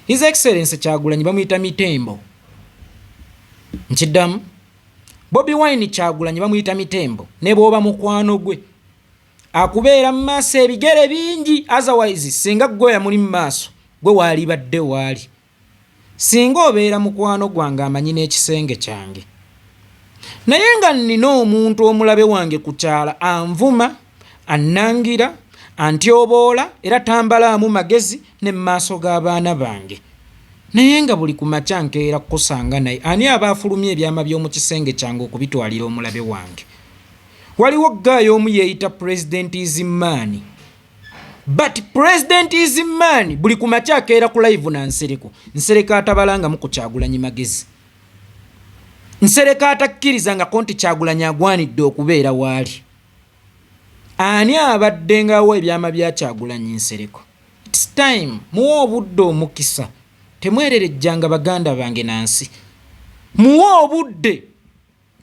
His Excellency Kyagulanyi bamuyita Mitembo. Nkiddamu, Bobi Wine Kyagulanyi bamuyita Mitembo, ne bw'oba mukwano gwe akubeera mu maaso ebigere bingi, otherwise singa gwe yamuli mu maaso gwe waalibadde waali. Singa obeera mukwano gwange amanyi n'ekisenge kyange. Naye nga nnina omuntu omulabe wange ku kyalo anvuma, annangira, antyoboola era tambalaamu magezi ne mu maaso g'abaana bange. Naye nga buli ku makya nkeera kukusanga naye ani aba afulumya ebyama by'omu kisenge kyange okubitwalira omulabe wange? Waliwo ggaayi omu yeeyita President is man. But President is man buli ku makya akeera ku live na Nsereko. Nsereko atabalangamu ku Kyagulanyi magezi. Nsereko atakkiriza ngako nti Kyagulanyi agwanidde okubeera waali. Ani abadde ng'awa ebyama bya Kyagulanyi Nsereko? It's time muwe obudde omukisa. Temwererejjanga baganda bange na nsi. Muwe obudde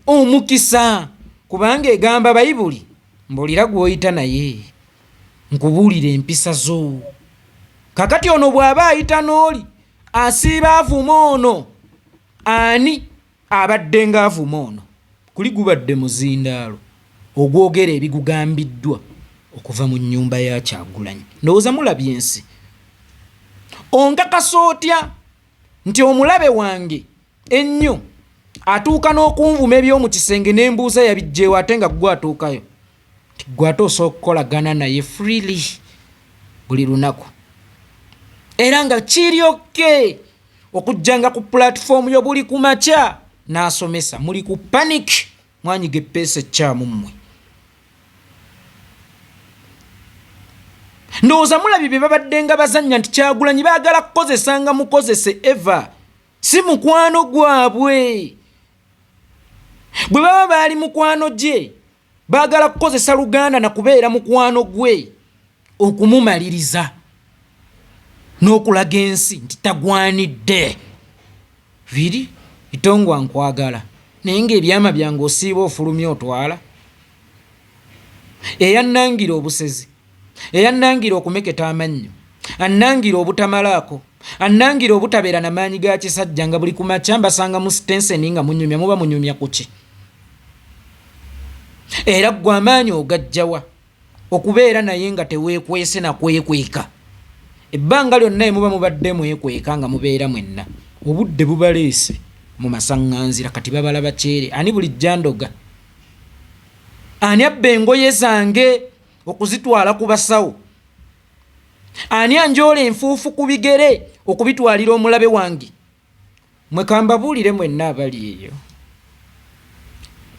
omukisa kubanga egamba Bayibuli mbulira gw'oyita naye nkubuulire empisa zo. Kakati ono bw'aba ayita n'oli asiiba avuma ono, ani abadde ng'avuma ono? Guli gubadde muzindaalo ogwogera ebigugambiddwa okuva mu nnyumba ya Kyagulanyi. Ndowooza mulabye ensi. Onkakasa otya nti omulabe wange ennyo atuuka n'okunvuma eby'omu kisenge ne mbuuza yabiggyeewo ate nga ggwe atuukayo nti ggwe ate osobola okukolagana naye freely buli lunaku era nga kiri okay okujjanga ku pulatifoomu yo buli ku makya n'asomesa. Muli ku panic, mwanyiga eppeesa ekkyamu mmwe. Ndowooza mulabye bye babadde nga bazannya nti Kyagulanyi baagala kukozesanga mukozese eva si mukwano gwabwe. Bwe baba baali mukwano gye baagala kukozesa Luganda na kubeera mukwano gwe okumumaliriza n'okulaga ensi nti tagwanidde. Viri Itongwa nkwagala naye ng'ebyama byange osiiba ofulumya otwala. Eyannangira obusezi, eyannangira okumeketa amannyo, annangira obutamalaako, annangira obutabeera na maanyi ga kisajja nga buli ku makya mbasanga mu sitenseni nga munyumya, muba munyumya ku ki? Era ggwe amaanyi ogaggya wa okubeera naye nga teweekwese na kwekweka? Ebbanga lyonna lye muba mubadde mwekweka nga mubeera mwenna, obudde bubaleese mu masaŋŋanzira kati babalaba kyere. Ani bulijjo andoga? Ani abba engoye zange okuzitwala ku basawo? Ani anjoola enfuufu ku bigere okubitwalira omulabe wange? Mwe kambabuulire mwenna abali eyo,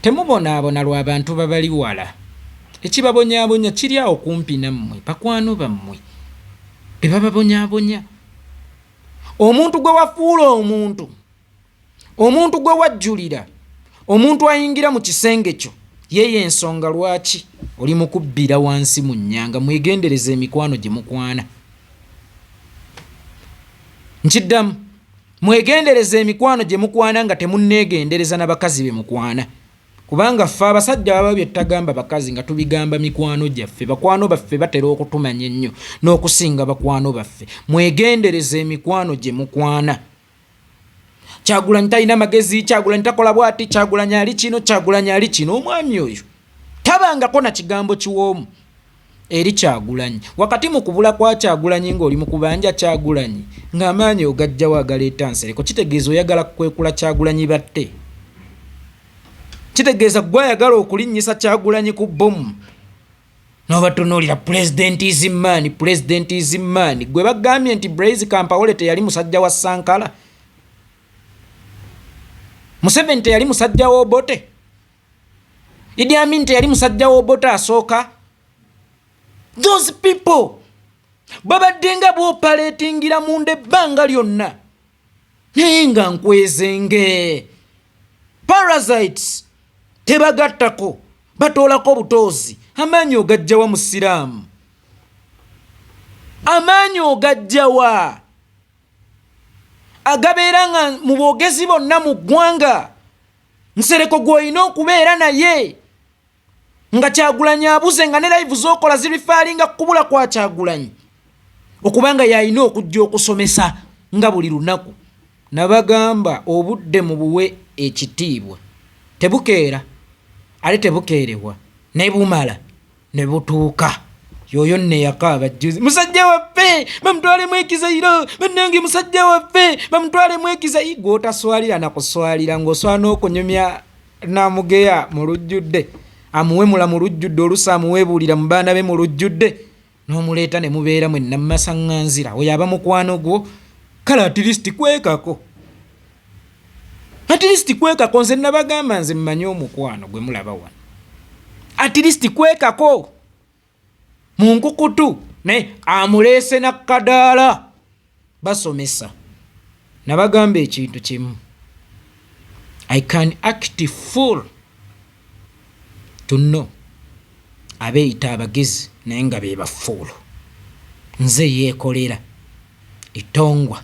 temubonaabona lwa bantu babali wala. Ekibabonyaabonya kiri awo kumpi nammwe, bakwano bammwe be bababonyaabonya. Omuntu gwe wafuula omuntu, omuntu gwe wajjulira, omuntu ayingira mu kisenge kyo, ye y'ensonga lwaki oli mu kubbira wansi mu nnyanga. Mwegendereze emikwano gye mukwana. Nkiddamu, mwegendereze emikwano gye mukwana nga temunneegendereza na bakazi be mukwana. Kubanga ffe abasajja baba bye tutagamba bakazi nga tubigamba mikwano gyaffe. Bakwano baffe batera okutumanya ennyo n'okusinga bakwano baffe. Mwegendereze emikwano gye mukwana. Kyagulanyi talina magezi, Kyagulanyi takola bwati, Kyagulanyi ali kino, Kyagulanyi ali kino. Omwami oyo tabangako na kigambo kiwoomu eri Kyagulanyi. Wakati mu kubula kwa Kyagulanyi ng'oli mu kubanja Kyagulanyi ng'amaanyi ogajjawo agaleeta Nsereko, kitegeeza oyagala kukwekula Kyagulanyi batte. Kitegeeza ggwe ayagala okulinnyisa Kyagulanyi ku bbomu. N'obatunuulira President is man, President is man. Gwe bagambye nti Blaise Compaoré teyali musajja wa Sankara. Museveni teyali musajja wa Obote. Idi Amin teyali musajja wa Obote asooka. Those people babadde nga bw'opaleetingira munda ebbanga lyonna naye nga nkwezenge. Parasites tebagattako, batoolako obutoozi. Amaanyi ogajjawa musiraamu? Amaanyi ogajjawa agabeera nga mu boogezi bonna mu ggwanga Nsereko gw'olina okubeera naye nga Kyagulanyi abuze, nga ne live z'okola zirifaalinga kubula kwa Kyagulanyi okubanga y'alina okujja okusomesa. Nga buli lunaku nabagamba, obudde mubuwe ekitiibwa. Tebukeera ate tebukeerewa, ne bumala ne butuuka. Yoyo nno eyakaaba jjuzi, musajja waffe bamutwalemu ekizayiro, bannange musajja waffe bamutwalemu ekizayi. Gw'otaswalira na kuswalira, ng'oswala n'okunyumya namugeya mu lujjudde, amuwemula mu lujjudde, oluusi amuweebuulira mu baana be mu lujjudde, n'omuleeta ne mubeera mwenna mu masaŋŋanzira. Oyo aba mukwano gwo? Kale at least kwekako, at least kwekako. Nze nabagamba, nze mmanyi omukwano gwe mulaba wano. At least kwekako mu nkukutu, naye amuleese nakkadaala basomesa. Nabagamba ekintu kimu, I can act full to know abeeyita abagezi naye nga be bafuulu. Nze yeekolera itongwa.